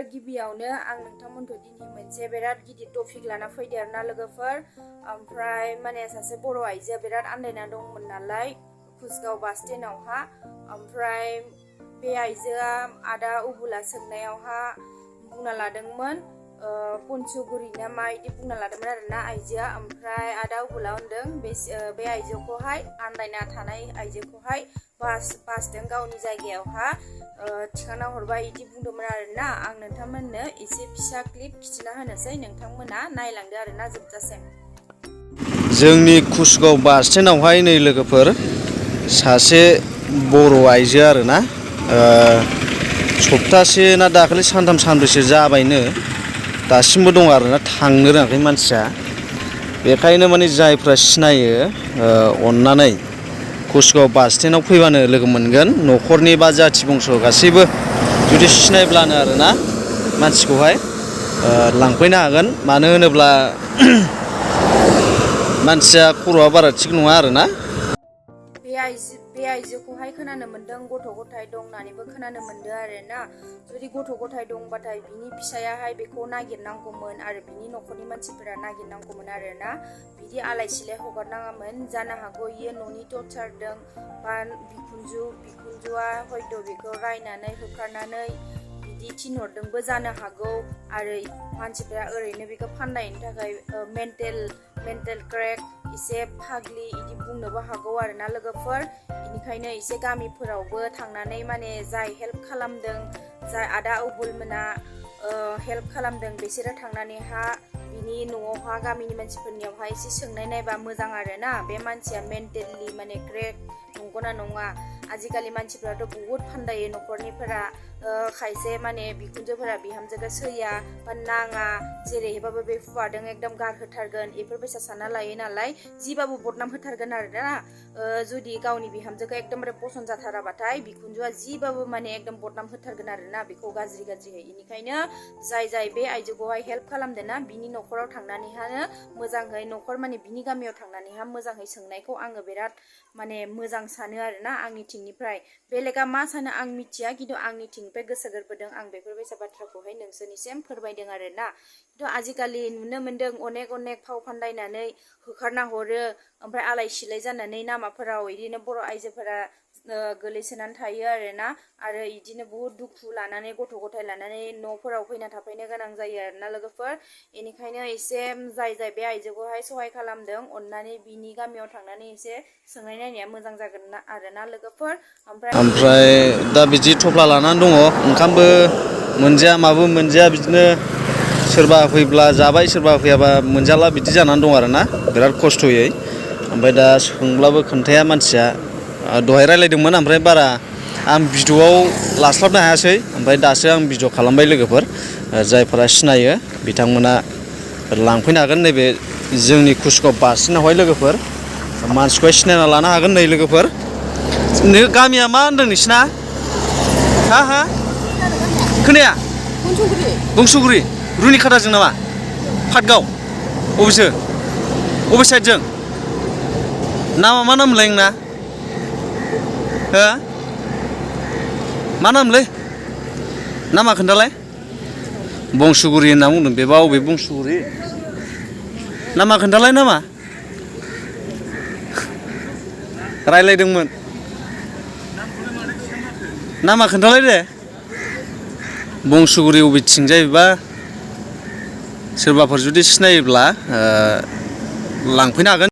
लोगोफोर गिबियावनो आं नोंथांमोनखौ दिनै मोनसे बिराद गिदिर टपिक लाना फैदो आरोना लोगोफोर ओमफ्राय माने सासे बर' आइजोआ बिराद आन्दायना दंमोन नालाय कुसगाव बास स्टेन्डआवहा ओमफ्राय बे आइजोआ आदा उबुला सोंनायावहा बुंना लादोंमोन पनसुगुरि ना मा इदि बुंना लादोंमोन आरोना आइजोआ ओमफ्राय आदा उबुला होनदों बे आइजोखौहाय आन्दायना थानाय आइजोखौहाय बासजों गावनि जायगायावहा थिखांना हरबाय इदि बुंदोंमोन आरोना आं नोंथांमोननो एसे फिसा क्लिप खिथिना होनोसै नोंथांमोना नायलांदो आरोना जोबजासिम। जोंनि कुसगाव बास स्टेन्डआवहाय नै लोगोफोर सासे बर' आइजो आरोना सप्तासे ना दाखालि सानथाम सानब्रैसो जाबायनो दासिमबो दं आरोना थांनो रोङाखै मानसिया बेखायनो माने जायफ्रा सिनायो अननानै कुसगाव बास स्टेन्डआव फैबानो लोगो मोनगोन न'खरनि बा जाथि बंस' गासैबो जुदि सिनायब्लानो आरोना मानसिखौहाय लांफैनो हागोन मानो होनोब्ला मानसिया खर'आ बारा थिग नङा आरोना। बे आइजोखौहाय खोनानो मोन्दों गथ' गथाय दं होननानैबो खोनानो मोन्दों आरोना जुदि गथ' गथाय दंबाथाय बिनि फिसायाहाय बेखौ नागिरनांगौमोन आरो बिनि न'खरनि मानसिफोरा नागिरनांगौमोन आरोना बिदि आलाय सिलाय हगारनाङामोन जानो हागौ इयो न'नि टर्चारजों बा बिखुनजोआ हयथ' बेखौ रायनानै होखारनानै बिदि थिनहरदोंबो जानो हागौ आरो मानसिफ्रा ओरैनो बेखौ फाननायनि थाखाय मेन्टेल क्रेक एसे फाग्लि इदि बुंनोबो हागौ आरोना लोगोफोर बेनिखायनो एसे गामिफोरावबो थांनानै माने जाय हेल्प खालामदों जाय आदा उबुल मोना हेल्प खालामदों बिसोरो थांनानैहा बिनि न'आवहा गामिनि मानसिफोरनियावहा एसे सोंनाय नायबा मोजां आरोना बे मानसिया मेन्टेलि माने क्रेक नंगौना नङा आजिखालि मानसिफ्राथ' बहुद फानदायो न'खरनिफोरा खायसे माने बिखुनजोफोरा बिहामजोखौ सैया बा नाङा जेरैबाबो बे हुवादों एकदम गारहोथारगोन बेफोरबायसा सानना लायो नालाय जिबाबो बदनाम होथारगोन आरोना जुदि गावनि बिहामजोखौ एकदमबारे पसन्द जाथाराबाथाय बिखुनजोआ जिबाबो माने एकदम बदनाम होथारगोन आरोना बेखौ गाज्रिहै बेनिखायनो जाय बे आइजोखौहाय हेल्प खालामदों ना बिनि न'खराव थांनानैहानो मोजाङै न'खर माने बिनि गामियाव थांनानैहा मोजाङै सोंनायखौ आङो बिराद माने मोजां सानो आरोना आंनि थिंनिफ्राय बेलेगा मा सानो आं मिथिया खिन्थु आंनि थिंनिफ्राय गोसो गोरबोदों आं बेफोरबायसा बाथ्राखौहाय नोंसोरनिसिम फोरमायदों आरोना खिन्थु आजिखालि नुनो मोन्दों अनेक फाव फान्दायनानै होखारना हरो ओमफ्राय आलाय सिलाय जानानै लामाफोराव बिदिनो बर' आइजोफोरा गोलैसोनानै थायो आरोना आरो बिदिनो बहुद दुखु लानानै गथ' गथाय लानानै न'फोराव फैना थाफैनो गोनां जायो आरोना लोगोफोर बेनिखायनो एसे जाय बे आइजोखौहाय सहाय खालामदों अननानै बिनि गामियाव थांनानै एसे सोंनाय नायनाया मोजां जागोन आरोना लोगोफोर ओमफ्राय दा बिदि थफ्ला लानानै दङ ओंखामबो मोनजाया माबो मोनजाया बिदिनो सोरबा फैब्ला जाबाय सोरबा फैयाबा मोनजाला बिदि जानानै दं आरोना बिराद खस्थ'यै ओमफ्राय दा सोंब्लाबो खोन्थाया मानसिया दहाय रायलायदोंमोन ओमफ्राय बारा आं भिडिअ'आव लास्लाबनो हायासै ओमफ्राय दासो आं भिडिअ' खालामबाय लोगोफोर जायफोरा सिनायो बिथांमोना लांफैनो हागोन नैबे जोंनि कुसगाव बास स्टेन्डआवहाय लोगोफोर मानसिखौहाय सिनायना लानो हागोन नै लोगोफोर गामिया मा होनदों नोंसिना हा खोनाया बंसुगुरि रुनिखादाजों नामा पाटगाव अबेसो अबे साइडजों नामा मा नामलाय नोंना हो मा नामलै नामा खोन्थालाय बंसुगुरि होनना बुंदों बेबा अबे बंसुगुरि नामा खोन्थालाय नामा रायलायदोंमोन नामा खोन्थालाय दे बंसुगुरि अबेथिंजाय बेबा सोरबाफोर जुदि सिनायोब्ला लांफैनो हागोन।